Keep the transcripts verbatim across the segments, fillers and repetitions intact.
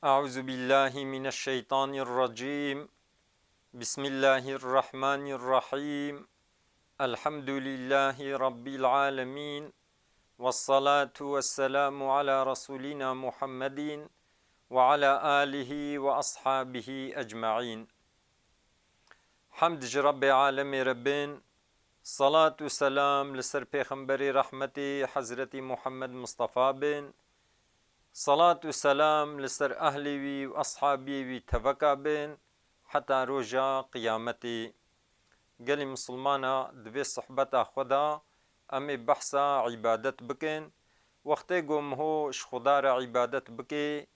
أعوذ بالله من الشيطان الرجيم. بسم الله الرحمن الرحيم. الحمد لله رب العالمين. والصلاة والسلام على رسولنا محمد وعلى آله وأصحابه أجمعين. Hemd ji Rebbê alemê re bin, salat û selam li ser Pêxemberê rehmetê Hezretî Muhammed Mustafa bin, salat û selam li ser ehlê wî û eshabiyê wî teveka bin, heta roja qiyametê. Gelî misilmana, di vê sohbeta xwe de em ê behsa îbadet bikin. Wextê ku miho ji Xuda re îbadet bikê,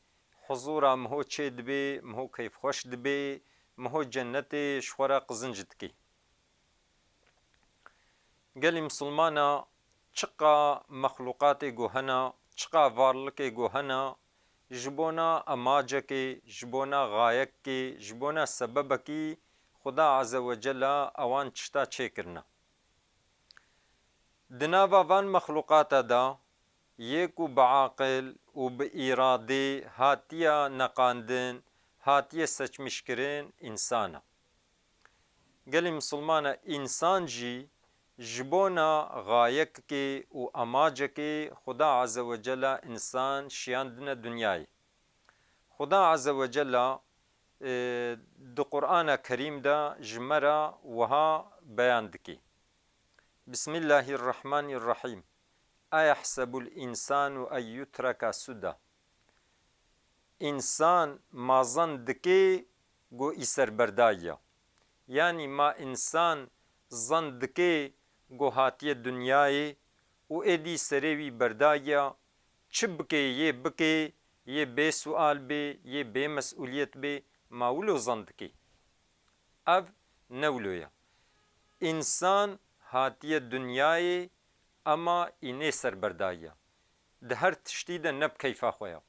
huzûra miho çê dibê, miho keyfxweş dibê, miho cennetê ji xwe re qizinc dikê. Gelî misilmana, çiqa mexlûqatê ku hena, çiqa varlikê ku hena, ji bona emacekê, ji bona xayekê, ji bona sebebekî Xuda Azze ve Cella ewan tişta çêkirine. Di nava van mexlûqata de yê ku bi aqil û bi îradê hatiye neqandin, hatiye seçmîşkirin, însan e. Gelî misilmana, însan jî ji bona xayekê û emacekê Xuda Azze ve Cella însan şiyandine dinyayê. Xuda Azze ve Cella, e, di Qur'ana Kerîm de ji me re wiha beyan dike. Bismillahirrahmanirrahîm. Eyehsebul însanu en yutreka suda. Însan ma zan dike ku î serberdayî ya. Yanî ma însan zan dike ku hatiye dinyayê û êdî serê wî berdayî ya, çi bike yê bike, yê bê sual bê, yê bê mesûliyet bê, ma wilo zan dike? Ev ne wilo ye. Însan hatiye dinyayê, ema î nê serberdayî ye. Di her tiştî de ne bi keyfa xwe ye.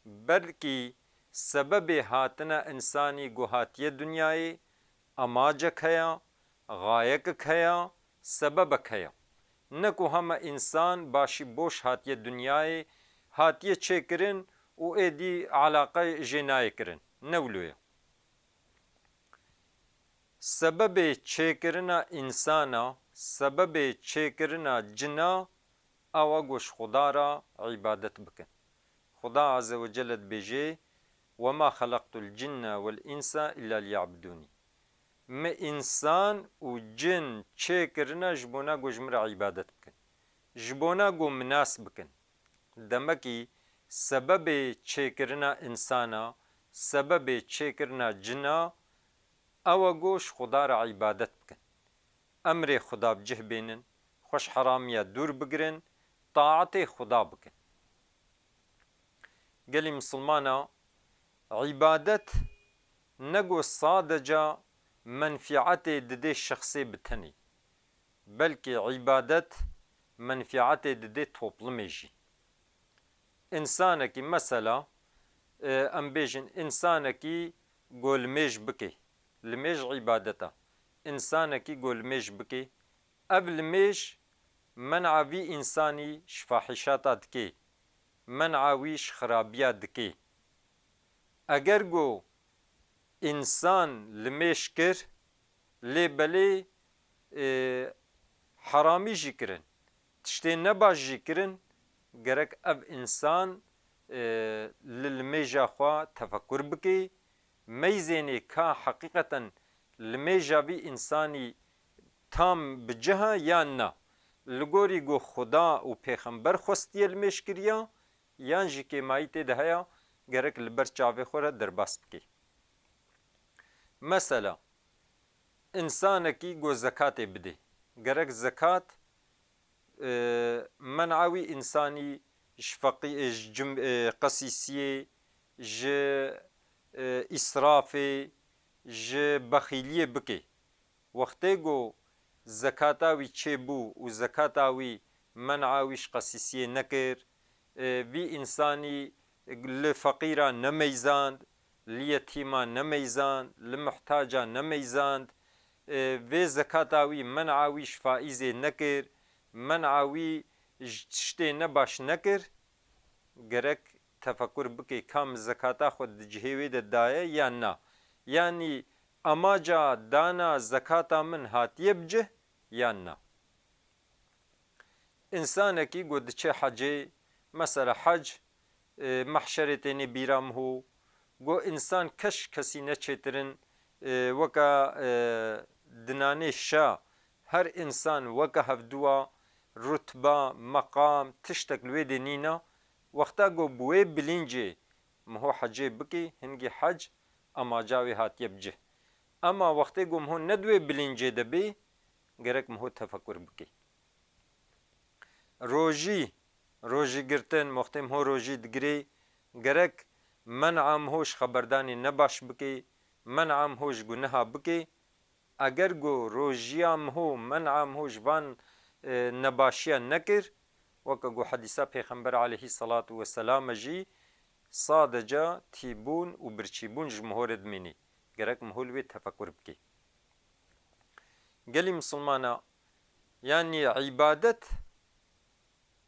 Belkî sebebê hatina însanî ku hatiye dinyayê, emacek heye, xayekek heye, sebebek heye. Ne ku hema însan başî boş hatiye dinyayê, hatiye çêkirin û êdî eleqe jê nayê kirin. Ne wilo ye. Sebebê çêkirina însana, sebebê çêkirina cina, ew e ku ji Xuda re îbadet bikin. Xuda Azze ve Celle dibêje, "Wema xelaqtul cinne vel insa illa liyabudûnî." Me însan û cin çêkirine ji bona ku ji min re îbadet bikin. Ji bona ku min nas bikin. Demekî sebebê çêkirina însana, sebebê çêkirina cina, ew e ku ji Xuda re îbadet bikin. Emrê Xuda bi cih bênin, xwe ji heramiya dûr bigirin, taetê Xuda bikin. Gelî misilmana, îbadet ne ku sadece menfiatê didê şexsê bi tenê, belkî îbadet menfiatê didê toplumê jî. Însanekî, mesela, e, em bêjin, însanekî ku limêj bike, limêj îbadet e. Însanekî ku limêj bike, ev limêj men'a vî însanî ji fahîşata dike, men'a wî ji xirabiya dike. Eger ku însan limêj kir, lê belê, e, heramî jî kirin, tiştê nebaş jî kirin, gerek ev însan, e, li limêja xwe tefekur bike, meyzênê ka heqîqeten limêja vî însanî tam bi cih e yan na. Li gorî ku Xuda û Pêxember xwestiye limêj kiriya, yan jî kêmayî tê de heye, gerek li ber çavê xwe re derbas bike. Mesela, însanekî ku zekatê bidê, gerek zekat, e, men'a wî însanî ji feqî-, e, ji cim-, e, qesîsiyê, ji, e, îsrafê, ji bexîliyê bike. Wextê ku zekata wî çêbû û zekata wî men'a wî ji qesîsiyê nekir, e, vî însanî li feqîra nemeyzand, li yetîma nemeyzand, li muhtaca nemeyzand, e, vê zekata wî men'a wî ji faîzê nekir, men'a wî ji tiştê nebaş nekir, gerek tefekur bike, ka min zekata xwe di cihê wê de daye yan na? Yanî amaca dana zekata min hatiye bi cih yan na? Însanekî ku diçe hecê, mesela hec, e, mehşerê tênê bîra min ho, ku însan keş kesî neçêtirin, e, weka, e, dinanê şa, her însan weke hevdû a, rutba, meqam, tiştek li wê dê nîna, wexta ku bi wê bilîncê min ho hecê bikî, hingî hec amaca wê hatiye bi cih. Ema wextê ku min ho ne di wê bilîncê de bê, gerek min ho tefekur bikî. Rojî, rojî girtin, wextê min ho rojî digirê, gerek men'a min ho ji xeberdanê nebaş bikê, men'a min ho ji guneha bikê. Eger ku rojiya min ho, men'a min ho ji van, e, nebaşiya nekir, weke ku hedîsa Pêxember aleyhî selatu weselam e jî, sadece tîbûn û birçîbûn ji min ho re dimînî. Gerek min ho li wê tefekur bikê. Gelî misilmana, yanî îbadet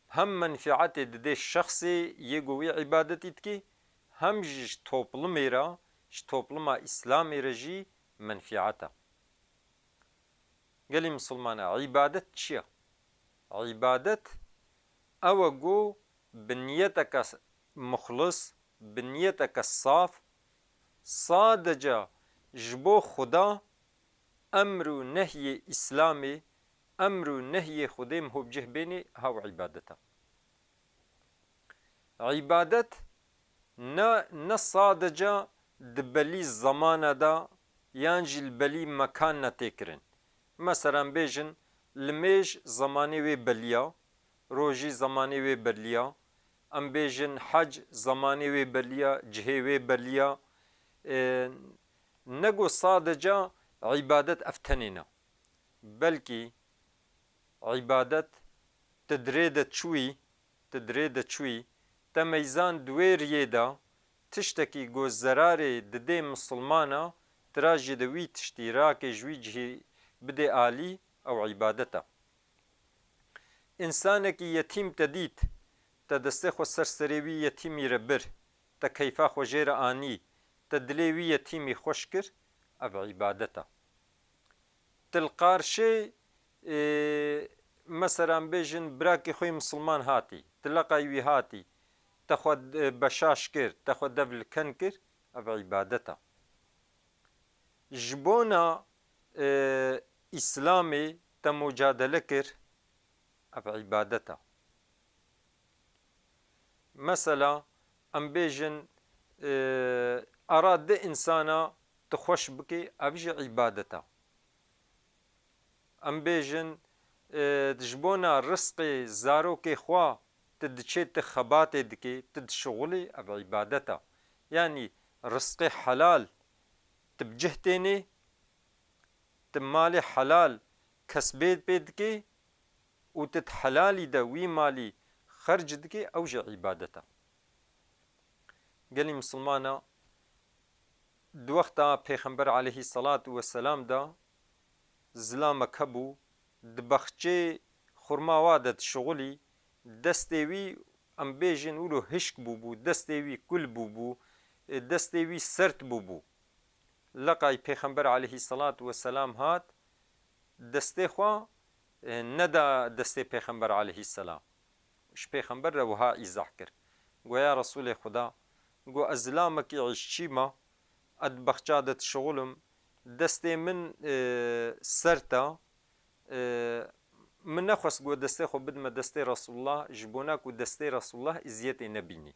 hem menfiatê didê şexsê yê ku wî îbadetî dikî, hem jî ji toplumê re, ji topluma Îslamê re jî menfiat e. Gelî misilmana, îbadet çi ye? Îbadet ew e ku bi niyeteke muxlis, bi niyeteke saf, sadece ji bo Xuda emr û nehyê Îslamê, emr û nehyê Xwedê min ho bi cih bênê, ha wî îbadet e. Îbadet ne, ne sadece di belî zemana de yan jî li belî mekan ne tê kirin. Mesela em bêjin, limêj zemanê wê belî ya, rojî zemanê wê belî ya, em bêjin hec zemanê wê belî ya, cihê wê belî ya. Ê, ne ku sadece îbadet ev tenê ne. Belkî îbadet tu dirê de çûyî, tu dirê de çûyî, te meyzan di wê riyê de tiştekî ku zerarê didê misilmana, tu ra jî de wî tiştî rake ji wî cihî bidê alî, ew îbadet e. Însanekî yetîm te dît, te destê xwe ser serê wî yetîmî re bir, te keyfa xwe jê re anî, te dilê wî yetîmî xweş kir, ev îbadet e. Tu li qarşê, ê, mesela em bêjin birakê xwe yê misilman hatî, tu leqay wî hatî, te xwe, e, beşaş kir, te xwe dev li ken kir, ev îbadet e. Ji bona, e, Îslamê te mucadele kir, ev îbadet e. Mesela, em bêjin, e, ara di însana tu xweş bikî, ev jî îbadet e. Em bêjin, e, ji bona rizqê zarokê xwe tu diçê tu xebatê dikî, tu dişixulî, ev îbadet e. Yanî rizqê helal tu bi cih tênê, tu malê helal kesbê pê dikî û tu di helalî de wî malî xerc dikî, ew jî îbadet e. Gelî misilmana, di wexta Pêxember aleyhî selatu weselam de zilamek hebû, di baxçê xurma wa de dişixulî, destê wî, em bêjin, wilo hişk bûbû, destê wî kul bûbû, e, destê wî sert bûbû. Leqay Pêxember aleyhî selatu weselam hat, destê xwe, e, neda destê Pêxember aleyhî selam. Ji Pêxember re wiha îzah kir. Go, ya Resûlê Xuda, go, ez zilamekî îşçî me, ez di baxça de dişixulim, destê min, e, sert e, e, min nexwest go destê xwe bidime destê Resûlullah, ji bona ku destê Resûlullah îziyetê nebînî.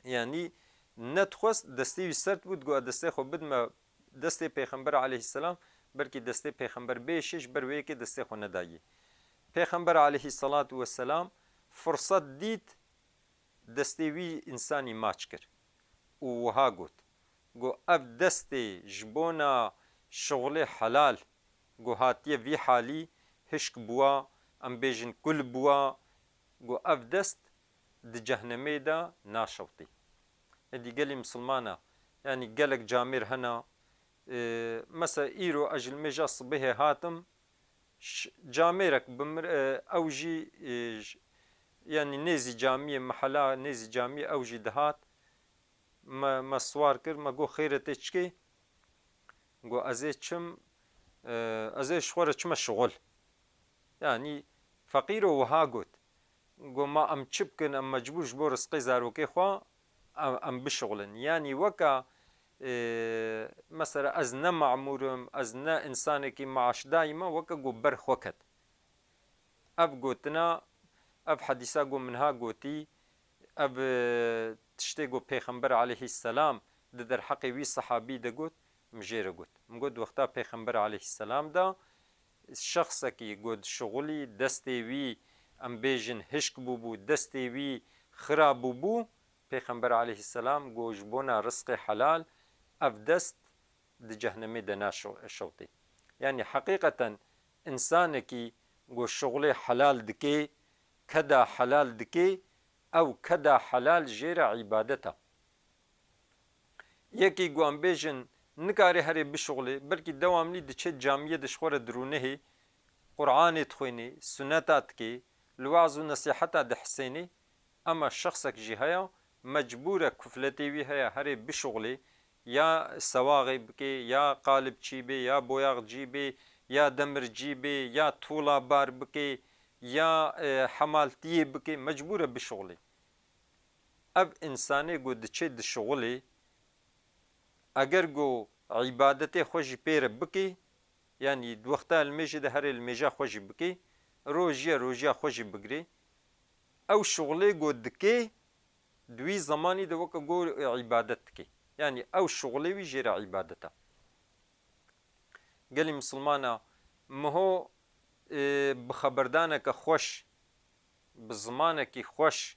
Yanî nedixwest, destê wî sert bû, digot, ez destê xwe bidime destê Pêxember aleyhisselam, belkî destê Pêxember bêşê, ji ber wê yekê destê xwe nedayê. Pêxember aleyhisselatu vesselam firset dît, destê wî însanî maç kir û wiha got, got, ev destê ji bona şixulê helal, got, hatiye vî halî, hişk bûwa, em bêjin kul bûwa, got, ev dest di cehnemê de naşewtî. Êdî gelî misilmana, yanî gelek camêr hena, e, mesela îro ez ji limêja sibihê hatim, ş-, camêrek bi mir-, e, ew jî, e, j-, yanî nêzî camiyê, mehela nêzî camiyê ew jî dihat, me, me siwar kir, me got, "Xêr e, tê çikê?" Got, "Ez ê çim, e, ez ê ji xwe re çime şixul." Yanî feqîro wiha got. Got, "Ma em çi bikin, em mecbûr ji bo rizqê zarokê xwe em, em bişixulin." Yanî weke, e, mesela ez ne mamûr im, ez ne însanekî maaşdayî me, weke got ber xwe ket. Ev gotina, ev hedîsa ku min ha gotî, ev, e, tiştê ku Pêxember aleyhisselam di derheqê wî sehabî de got, min jê re got. Min got, wexta Pêxember aleyhisselam de şexsekî ku dişixulî, destê wî, em bêjin, hişk bûbû, destê wî xira bûbû, Pêxember aleyhisselam got, ji bona rizqê helal ev dest di cehnemê de naşewtê. Yanî heqîqeten însanekî ku şixulê helal dike, keda helal dike, ew keda helal jê re îbadet e. Yekî ku em bêjin nikare herê bişixulê, belkî dewamlî diçe camiyê de ji xwe re dirûnihê, Qur'anê dixwênê, suneta dike, li weaz û nesîheta dihisênê, Ema şexsek jî heye, mecbûr e, kufletê wî heye, herê bişuxulê, ya sewaxê bike, ya qalibçî bê, ya boyaxcî bê, ya demircî bê, ya tuğla bar bike, ya, e, hemaltiyê bike, mecbûr e bişuxulê. Ev însanê ku diçe dişuxulê, eger ku îbadetê xwe jî pê re bike, yanî di wexta limêjê de herê limêja xwe jî bike, rojiya rojiya xwe jî bigire, ew şuxulê ku dike, di wî zemanî de weke ku îbadet dike. Yanî ew şuxulê wî jê re îbadet e. Gelî misilmana, miho, e, bi xeberdaneke xweş, bi zimanekî xweş,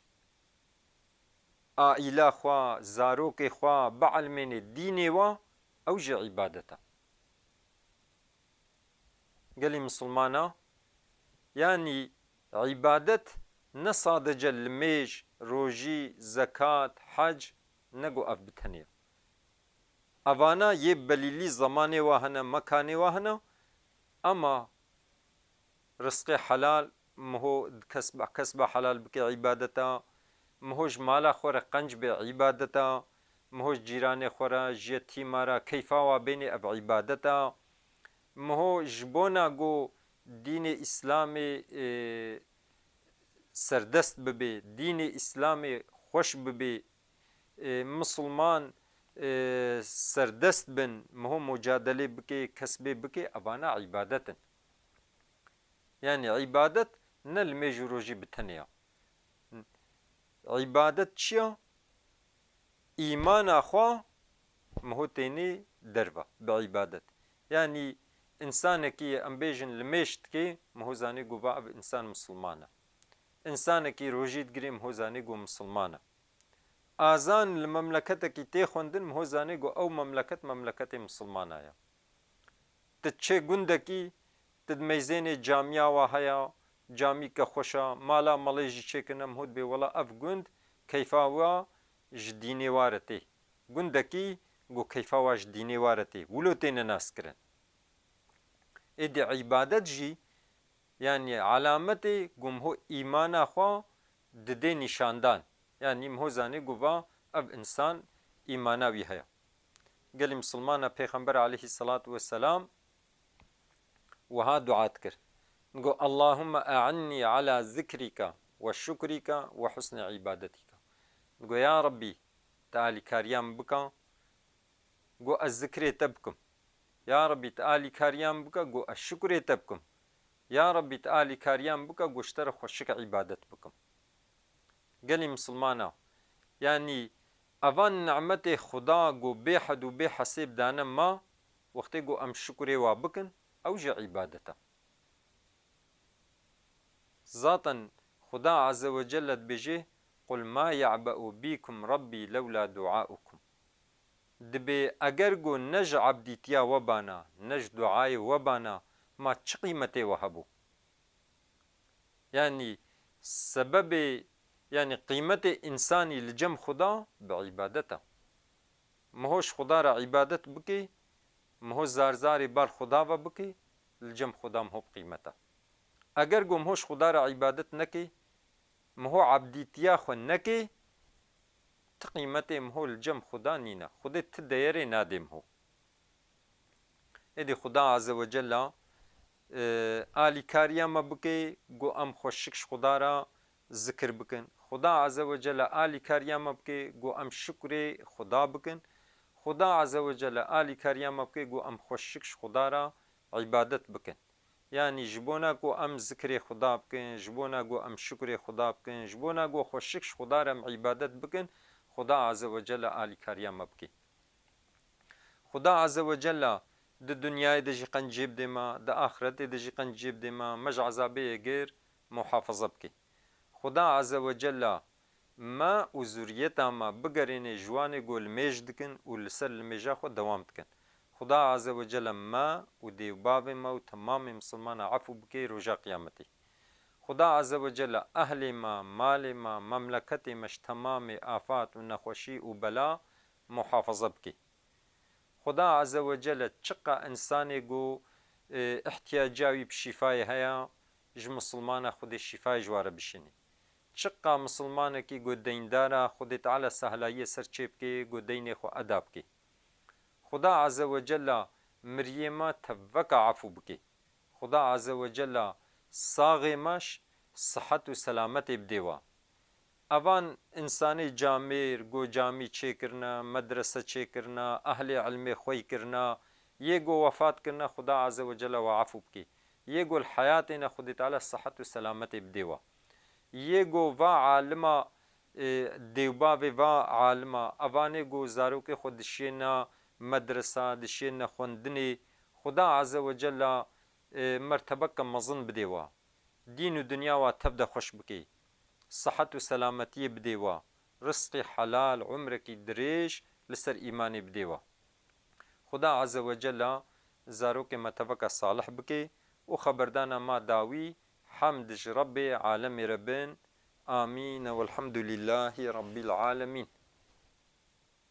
aîla xwe, zarokê xwe bielmênê dînê we, ew jî îbadet e. Gelî misilmana, yanî îbadet ne sadece limêj, rojî, zekat, hec, ne ku ev bi tenê ye. Evana yê belîlî zemanê wa hene, mekanê wa hene, ema rizqê helal, miho kesba, kesba helal bike îbadet e, miho ji mala xwe re qenc bê îbadet e, miho ji cîranê xwe re, ji yetîma re keyfa wa bênê ev îbadet e, miho ji bona ku dînê Îslamê, e, serdest bibe, dînê Îslamê xweş bibe, e, misilman, e, serdest bin, miho mucadelê bike, kesbê bike, evana îbadet in. Yanî îbadet ne limêj û rojî bi tenê ya. Îbadet çi ya? Îmana xwe miho tênê derve bi îbadet. Yanî însanekî em bêjin limêj dike, miho zanê ku va ev însan misilman e. Însanekî rojî digirê, miho zanê ku misilman e. Azan li memleketekî tê xwendin, miho zanê ku ew memleket memleketê misilmana ye. Tu çê gundekî, tu di meyzênê camiya wa heye, camîke xweş e, mala melê jî çêkirine, miho dibê wela ev gund keyfa wa ji dînê wa re tê. Gundekî ku keyfa wa ji dînê wa re tê, wilo têne naskirin. Êdî îbadet jî, yanî alametê ku miho îmana xwe didê nîşandan. Yanî miho zanê ku va ev însan îmana wî heye. Gelî misilmana Pêxember aleyhisselatu vesselam wiha dua dikir. Digot, "Allahümme e'innî ala zikrîka ve şukrîka ve husnî îbadetîka." Digot, "Ya Rebbî, tu alîkariya min bike, ku ez zikrê te bikim. Ya Rebbî, tu alîkariya min bike, ku ez şukrê te bikim. Ya Rebbî, tu alîkariya min bike, ku ji te re xweşik îbadet bikim." Gelî misilmana, yanî evan nimetê Xuda ku bê hed û bê hesêb dane ma, wextê ku em şukurê wa bikin, ew jî îbadet e. Zaten Xuda Azze ve Celle dibêje, "Qul ma ya'be'u bîkum Rabbî lewla du'aukum." Dibê eger ku ne ji ebdîtiya we bana, ne ji duayê we bana, ma çi qîmetê we hebû? Yanî sebebê, yanî qîmetê însanî li cem Xuda bi îbadet e. Miho ji Xuda re îbadet bikê, miho zarzarê bar Xuda ve bikê, li cem Xuda miho bi qîmet e. Eger ku miho ji Xuda re îbadet nekê, miho ebdîtiya xwe nekê, ti qîmetê miho li cem Xuda nîne. Xwedê ti deyerê nadê miho. Êdî Xuda Azze ve Cella, e, alîkariya me bike, ku em xweşik ji Xuda re zikir bikin. Xuda Azze ve Cella alîkariya me bike, ku em şukrê Xuda bikin. Xuda Azze ve Cella alîkariya me bike, ku em xweşik ji Xuda re îbadet bikin. Yanî ji bona ku em zikirê Xuda bikin, ji bona ku em şukrê Xuda bikin, ji bona ku xweşik ji Xuda re em îbadet bikin, Xuda Azze ve Cella alîkariya me bike. Xuda Azze ve Cella di dinyayê de jî qencê bidê me, di axretê de jî qencê bidê me, me ji ezabê yê gêr muhafaza bike. Xuda Azze ve Cella me û zuriyeta me bigerêne ji wanê ku limêj dikin û li ser limêja xwe dewam dikin. Xuda Azze ve Cella me û dê û bavê me û temamê misilmana efû bike roja qiyametê. Xuda Azze ve Cella ehlê me, malê me, memleketê me ji temamê afat û nexweşî û bela muhafaza bike. Xuda Azze ve Celle çiqa insanê ku, e, ihtiyaca wî bi şîfayê heye, ji misilmana Xwedê şîfayê ji wa re bişînî. Çiqa misilmanekî ku deyndar e, Xwedê Teala sehlayiyê ser çê bike ku deynê xwe eda bike. Xuda Azze ve Celle miriyê me tevveka efû bike. Xuda Azze ve Celle saxê me ş-, sihet û selametê bidê we. Evan insanê camêr, go camî çêkirine, medrese çêkirine, ehlê ilmê xwey kirine, yê go wefat kirine, Xuda Azze ve Celle we efû bikê. Yê go li heyatê ne, Xwedê Teala sihet û selametê bidê we. Yê go va alima, e, dêwbavê va alima, evanê go zarokê xwe dişiyêne medresa, dişiyêne xwendinê, Xuda Azze ve Celle, e, mertebeke mezin bidê we. Dîn û dinya wa tev de xweş bikê. Sihet û selametiyê bidê wa. Rizqî helal, umrekî dirêj li ser îmanê bidê wa. Xuda Azze ve Cella zarokê me teveka salih bikê û xeberdana ma dawî hemd ji Rebbê alemê re bin. Amîn. Welhamdulîllahî Rebbîl alemîn.